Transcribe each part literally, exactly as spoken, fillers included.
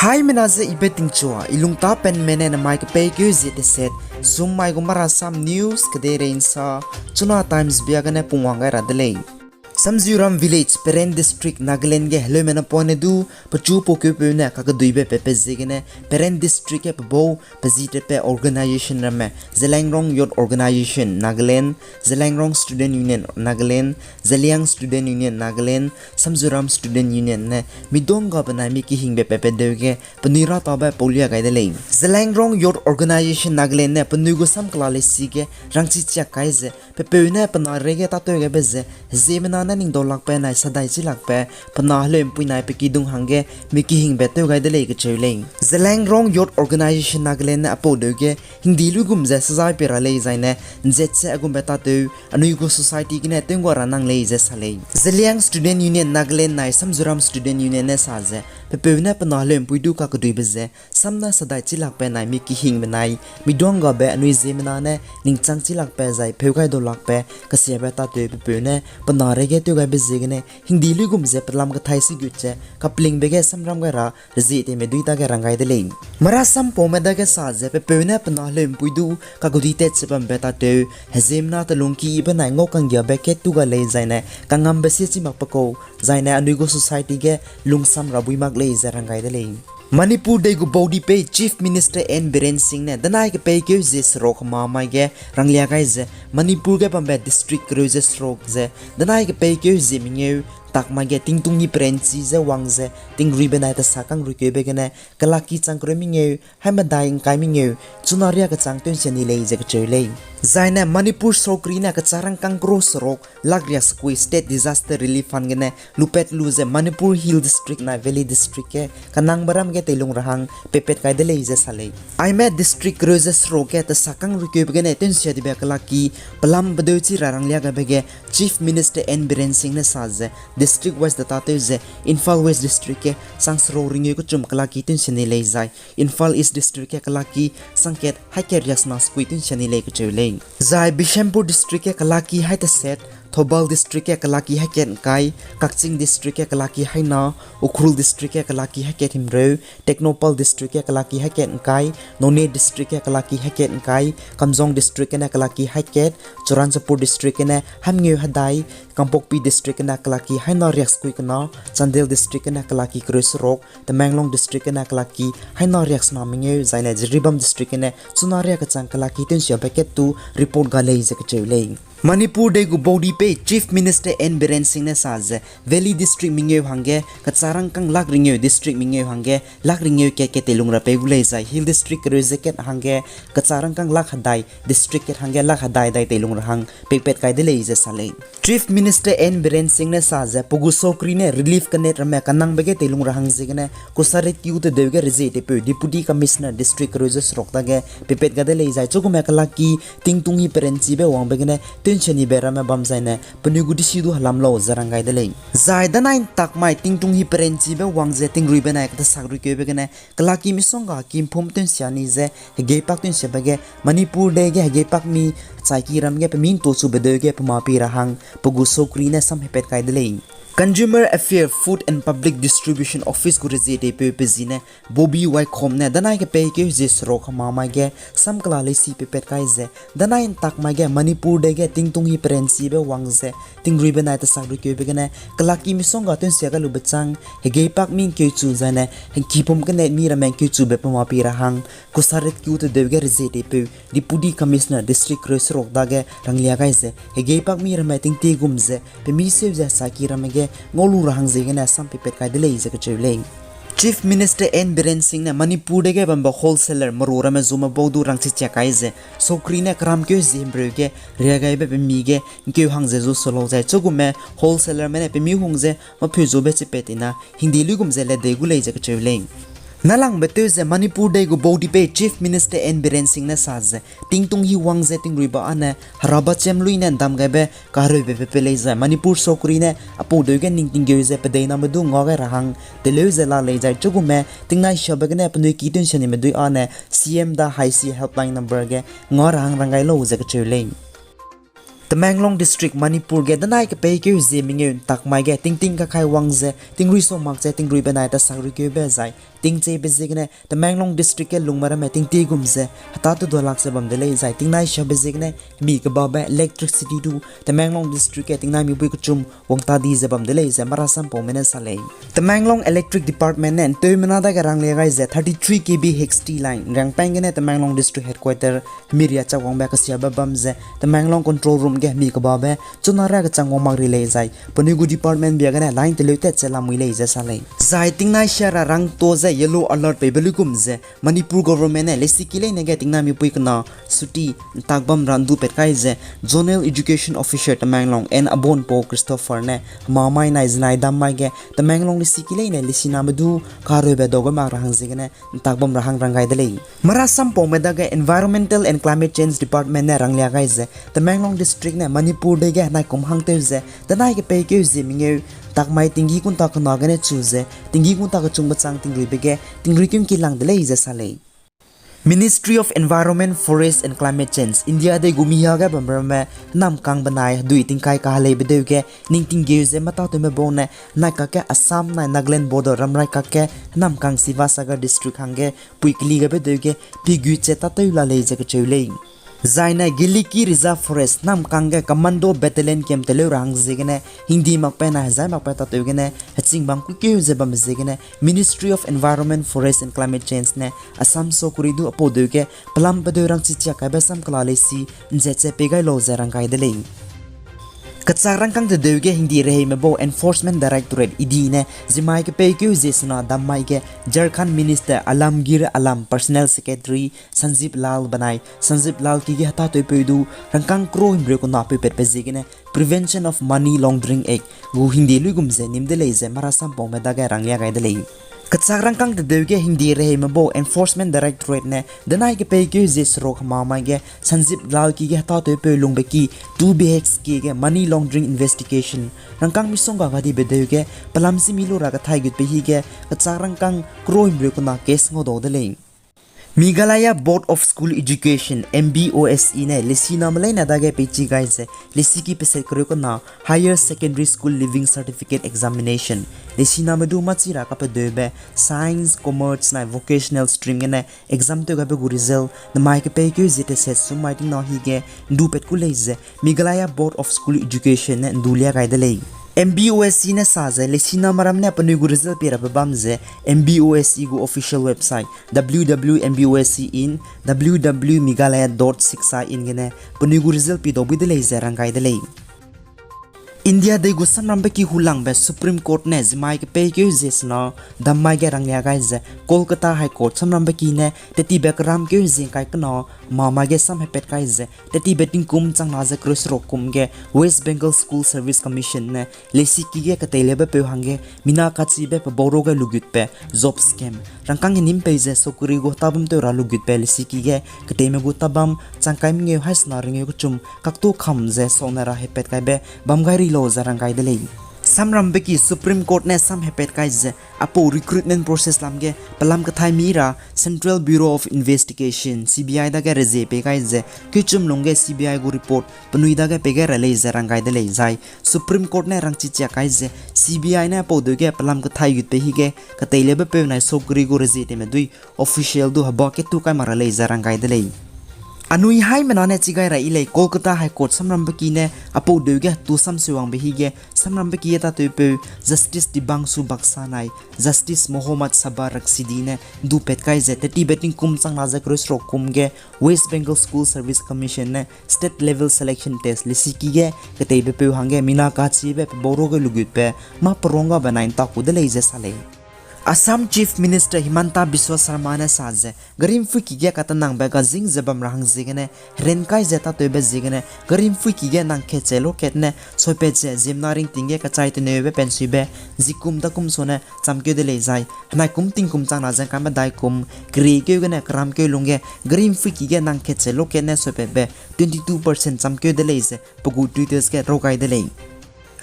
Haimena ze I Betingchua, I lungtâ penme ne namai kepeikeu zie teset, sum mai gu Marasam News kedeirei nsa, Chuna Times bia gene pungwang gai ra de lei. Samziuram Village, Peren District, Nagaland ge heleume napoine du pechu pakeupeu ne kakeduibe pepe ziegene Peren District ge pebau pezitepbe organisation ramme Zeliangrong Youth Organisation Nagaland, Zeliangrong Student Union Nagaland, Zeliang Student Union Nagaland, Samziuram Student Union ne miduangga benai mi kehingbe pepe deu ge penui ratabe paulia gai de lei. Zeliangrong Youth Organisation Nagaland ne penui gu samkela leisi ge rangchichiak kai ze, pepeu ne pe na reige tâtew gaibe ze, heziemmena ne ningdaulakbe nai sadai chilakbe, pe na heleumpui nai pe kidung hangge mi kehingbe tew gai de lei kacheu lei. Zeliangrong Youth Organisation Nagaland ne apau deu ge hingdi luigum ze sezai pei ra lei zaine, nzet ze aigumbe tâtew anui gu society gene tew ngua ra nang lei ze sa lei. Zeliang Student Union Nagaland nai Samziuram Student Union ne sa ze, pepeu ne pe na heleumpui du kakeduibe ze, sam ne sadai chilakbe nai mi kehingbe nai, miduanggabe anui ziemmena ne ningchang chilakbe zai pheu gai daulakbe kesiabe tâtew pepeu ne pe na reige tew gaibe ziegene hingdi luigum ze pelam kethai sigut ze kaplingbe ge samram gai ra rezie teime dui dage rang gai de lei. Marasam paume dage sa ze pepeu ne pe na heleumpui du kakedui tat ze bambe tâtew, heziemmena telungki benai ngau kanggiabe kat tu ga lei zaine kangambe sie chi makbe kau, zaine anui gu society ge lungsam ra bui mak lei ze rang gai de lei. Manipur dei gu baudipei Chief Minister N Biren Singh ne danai kepeikeu zie seruk hema mai ge ranglia gai ze Manipur ge bambe district kereu ze seruk ze danai kepeikeu zie mengeu tak mai ge tingtung hi perenchi ze wang ze tingrui benai tesa kangruikeube gene kelaki chang kereu mengeu, hai medai ngkai mengeu, chuna riak kechang tew nsia ni lei ze kacheu lei. Zaine Manipur sorkari ne kecharangkang crore seruk lak riak sekui State Disaster Relief Fund gene lupet lu ze Manipur Hill District nai Valley District ge kenangbe ram ge teilung ra hang peipat kai de lei ze sa lei. Aime district kereu ze seruk ge tesa kangruikeube gene tew nsia dibe kelaki pelam pedeu chi ra ranglia gaibe ge Chief Minister N Biren Singh ne sa ze district wise data tew ze Imphal West District ge sang seruk ringeu kechum kelaki tew nsia ni lei zai Imphal East District ge kelaki sangkat haikat riak sena sekui tew nsia ni lei kacheu lei. Zai Bishnupur District ge kelaki hai teset, Thoubal District ge kelaki haikat ngkai, Kakching District ge kelaki haina, Ukhrul District ge kelaki haikat himreu, Tengnoupal District ge kelaki haikat ngkai, Noney District ge kelaki haikat ngkai, Kamjong District gene kelaki haikat, Churachandpur District gene hamngeu hedai, Kangpokpi District gene kelaki haina riak sekui kena, Chandel District gene kelaki kereu seruk, Tamenglong District gene kelaki haina riak sena mengeu, zaine Jiribam District gene chuna riak kechang kelaki tew nsiabe kat tu report ga lei ze kacheu lei. Manipur dei gu baudipei Chief Minister N Biren Singh ne sa ze Valley District mengeu hangge kecharangkang lak ringeu, district mengeu hangge lak ringeu kat kat teilung ra pei gu lei zai Hill District kereu ze kat hangge kecharangkang lak hedai, district kat hangge lak hedai dai teilung ra hang peipat kai de lei ze sa lei. Chief Minister N Biren Singh ne sa ze pe gu sorkari ne relief kanet ramme kanangbe ge teilung ra hang ziegene Kusarikyu tedeu ge rezie teipeu Deputy Commissioner District kereu ze seruk dage peipat ga de lei zai chugume kelaki tingtung hi perenchibe wangbe gene tew nsia nibe ramme bam zaine penui gu disi du helam lau ze rang gai de lei. Zai danai ntak mai tingtung hi perenchibe wang ze tingruibe nai katesakruikeube gene kelaki misongga kimpum tew nsia ni ze hegeipak tew nsiabe ge Manipur dei ge hegeipak mi chaiki ram ge pe mi ntuachube deu ge pe ma pi ra hang pe gu sorkari ne sam heipat kai de lei. Consumer Affairs, Food and Public Distribution Office gu rezie teipeu pe zi ne Bobby Waikhom ne danai kepeikeu zie seruk hema mai ge samkela leisi peipat kai ze danai ntak mai ge Manipur dei ge tingtung hi perenchibe wang ze tingruibe nai tesakruikeube gene kelaki misongga tew nsia gai lube chang hegeipak mi nkeuchu zaine hengkipum kanet mi ramme nkeuchube pe ma pi ra hang Kusarikyu tedeu ge rezie teipeu Deputy Commissioner District kereu seruk dage ranglia gai ze hegeipak mi ramme tingtie gum ze pe mi seu ze chaiki ramme ge ngau lu ra hang ziegene sam peipat kai de lei ze kacheu lei. Chief Minister N Biren Singh ne Manipur dei ge bambe wholesaler meru ramme zume bau du rangchichiak kai ze sorkari ne keramkeu zie himreu ge riagaibe pe mi ge nkeu hang ze zu su lau zai chugume wholesalerme ne pe mi hung ze mapeu zube chipat ina hingdi luigum ze ledei gu lei ze kacheu lei. Nalangbe tew ze Manipur dei gu baudipei Chief Minister N Biren Singh ne sa ze tingtung hi wang ze tingruibe â ne heraba chiam lui ne ndam gaibe kahereube pepe lei zai Manipur sorkari ne apau deu ge ning tinggeu ze pedeina me du nga gai ra hang teleu ze la lei zai chugume tingnai siabe gene penui ki tew nsia nime dui â ne C M da haisi helpline number ge nga ra hang rang gai lau ze kacheu lei. Tamenglong District, Manipur ge danai kepeikeu zie mengeu ntak mai ge tingting kakai wang ze tingrui sau mak ze tingruibe nai tesakruikeube zai tingcheibe ziegene Tamenglong District ge lungme ramme tingtie gum ze heta tew dualak ze bam de lei zai tingnai siabe ziegene hemi kebabe electricity du Tamenglong District ge tingnai mipui kechum wangta di ze bam de lei ze marasam paume ne sa lei. Tamenglong Electric Department ne nteumena dage ranglia gai ze thirty three K V H T line Riangpeng gene Tamenglong District Headquarter hemi riachak wangbe kesiabe bam ze Tamenglong Control Room ge hemi kebabe chuna ra kechang wang mak ri lei zai penui gu department bia gene line teleu tat ze lamui lei ze sa lei. Zai tingnai sia ra rangto ze yellow alert peibe luigum ze Manipur government ne lesiki leine ge tingnai mipui kena suti ntak bam ra ndu pat kai ze Zonal Education Officer Tamenglong N Abonpo Christopher ne hemamai nai zenai dam mai ge Tamenglong lesiki leine lesiname du kareube dau gai mak ra hang ziegene ntak bam ra hang rang gai de lei. Marasam paume dage Environmental and Climate Change Department ne ranglia gai ze Tamenglong District ne Manipur dei ge naikum hangtew ze denai kepeikeu zie mengeu takmai tinggi kunta kena gene chu ze tinggi kunta kechungbe chang tingruibe ge tingruikeu ngki lang de lei ze sa lei. Ministry of Environment, Forest and Climate Change, India dei gu mihia ge bamramme namkang benai hedui tingkai kaheleibe deu ge ningting geu ze matatewme bau ne nai kakge Assam nai Nagaland border ramrai kakge namkang Sivasagar District hangge pui keli gabe deu ge pi gu che tatew la lei ze kacheu lei. Zaine Giliki Reserve Forest namkang ge Commando Battalion kem teleu ra hang ziegene hingdi makpe nai hezai makpe tatew gene hechingbang kuikeu ze bambe ziegene Ministry of Environment, Forest and Climate Change ne Assam sokuri du apau deu ge pelam pedeu rangchi chiak kaibe samkela leisi nze che pei gai lau ze rang gai de lei. Kechak rangkâng tedeu ge hingdi reheime bau Enforcement Directorate, E D, ne zimai kepeikeu zie sena dam mai ge Jharkhand Minister Alamgir Alam, Personal Secretary Sanjib Lal benai Sanjib Lal ki ge hetatew peu du rangkâng crore himreu kena peu patbe ziegene Prevention of Money Laundering Act gu hingdi luigum ze nim de lei ze marasam paume dage ranglia gai de lei. Kechak rangkâng tedeu ge hingdi reheime bau Enforcement Directorate ne denai kepeikeu zie seruk hemamai ge Sanjib Lal ki ge hetatew peu lungbe ki two B H K ge money laundering investigation rangkâng misongga gadibe deu ge pelam simi lu ra kethai gutbe hi ge kechak rangkâng crore himreu kena case ngau dau de lei. Meghalaya Board of School Education, M B O S E ne lesiname leine dage peichi gai ze lesiki peset kereu kena Higher Secondary School Leaving Certificate Examination, lesiname du machi ra kapedeube Science, Commerce nai Vocational Stream gene exam tew gaibe gu result nemai kepeikeu zie teset sum mai tingna hi ge ndu pat ku lei ze Meghalaya Board of School Education ne ndu lia gai de lei. M B O S E ne sa ze lesiname ram ne penui gu result pie rabe bam ze M B O S E gu official website W W M B O S E in W W Meghalaya dot shiksha in gene penui gu result pie dau bui de lei ze rang gai de lei. India dei gu samrambe ki hulangbe Supreme Court ne zimai kepeikeu zie sena dam mai ge ranglia gai ze Kolkata High Court samrambe ki ne tetibe keramkeu zie ngkai kena hemamai ge sam hepat kai ze tetibe tingkum changna ze kereu seruk kum ge West Bengal School Service Commission ne lesiki ge keteileube peu hangge mina kachibe pebau ru ge lugutbe job scam rangkâng henim pei ze sokuri gu hetabam tew ra lugutbe lesiki ge keteime gu tabam changkai mengeu haisena rengeu kechum kaktu kam ze saune ra hepat kaibe bam gai ri lau ze rang gai de lei. Samrambe ki Supreme Court ne sam hepat kai ze apau recruitment process lam ge pelam kethai mi ra Central Bureau of Investigation, C B I dage rezie pei gai ze kechum lungge C B I gu report penui dage pei gai ra lei ze rang gai de lei zai Supreme Court ne rangchi chiak kai ze C B I ne apau deu ge pelam kethai gutbe hi ge keteileube peu nai sokuri gu rezie teme dui official du heba ketu kai mak ra lei ze rang gai de lei. Anui haimena ne chi gai ra yi lei Kolkata High Court samrambe ki ne apau deu ge hetu samseu wangbe hi ge samrambe ki ge tatewpeu Justice Dibangsu Baksa nai Justice Mohammad Sabar Rashidi ne ndu pat kai ze tetibe tingkum changna ze kereu seruk kum ge West Bengal School Service Commission ne state level selection test lesiki ge keteibe peu hangge mina kachibe pebau ru ge lugutbe mâ perunggabe nai ntaku de lei ze sa lei. Assam Chief Minister Himanta Biswa Sarma ne sa ze gari mpuiki ge katanangbe gazing ze bam ra hang ziegene heran kai ze tatewbe ziegene gari mpuiki ge nang kat ze lokat ne soipat ze ziemmena ringting ge kachai teneube pensuibe zikum dakum sone chamkeu de lei zai henai kum tingkum changna ze ngkai medai kum keriekeu gene keramkeu lungge gari mpuiki ge nang kat ze lokat ne soipatbe twenty two percent chamkeu de lei ze pe gu Twitter ge rau gai de lei.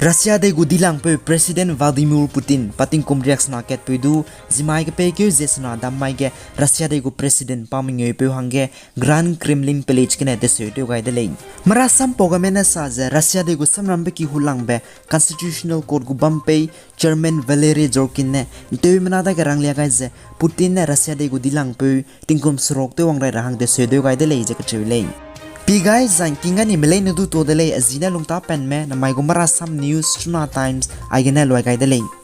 Russia dei gu dilangpeu President Vladimir Putin pa tingkum riaksena katpeu du, zimai kepeikeu ze sena dam mai ge Russia dei gu President pa mengeupeu hangge Grand Kremlin Palace gene teseu tew gai de lei. Marasam pau game ne sa ze Russia dei gu samrambe ki hulangbe Constitutional Court gu bam pei Chairman Valery Zhorkin ne nteumena dage ranglia gai ze Putin ne Russia dei gu dilangpeu tingkum seruk tew wang rai ra hang teseu tew gai de lei ze kacheu lei. Pi gai zang king gani meleine du tuâ de lei, a zi ne lungtapenme namai gu marasam news Chuna Times aigene luai gai de lei.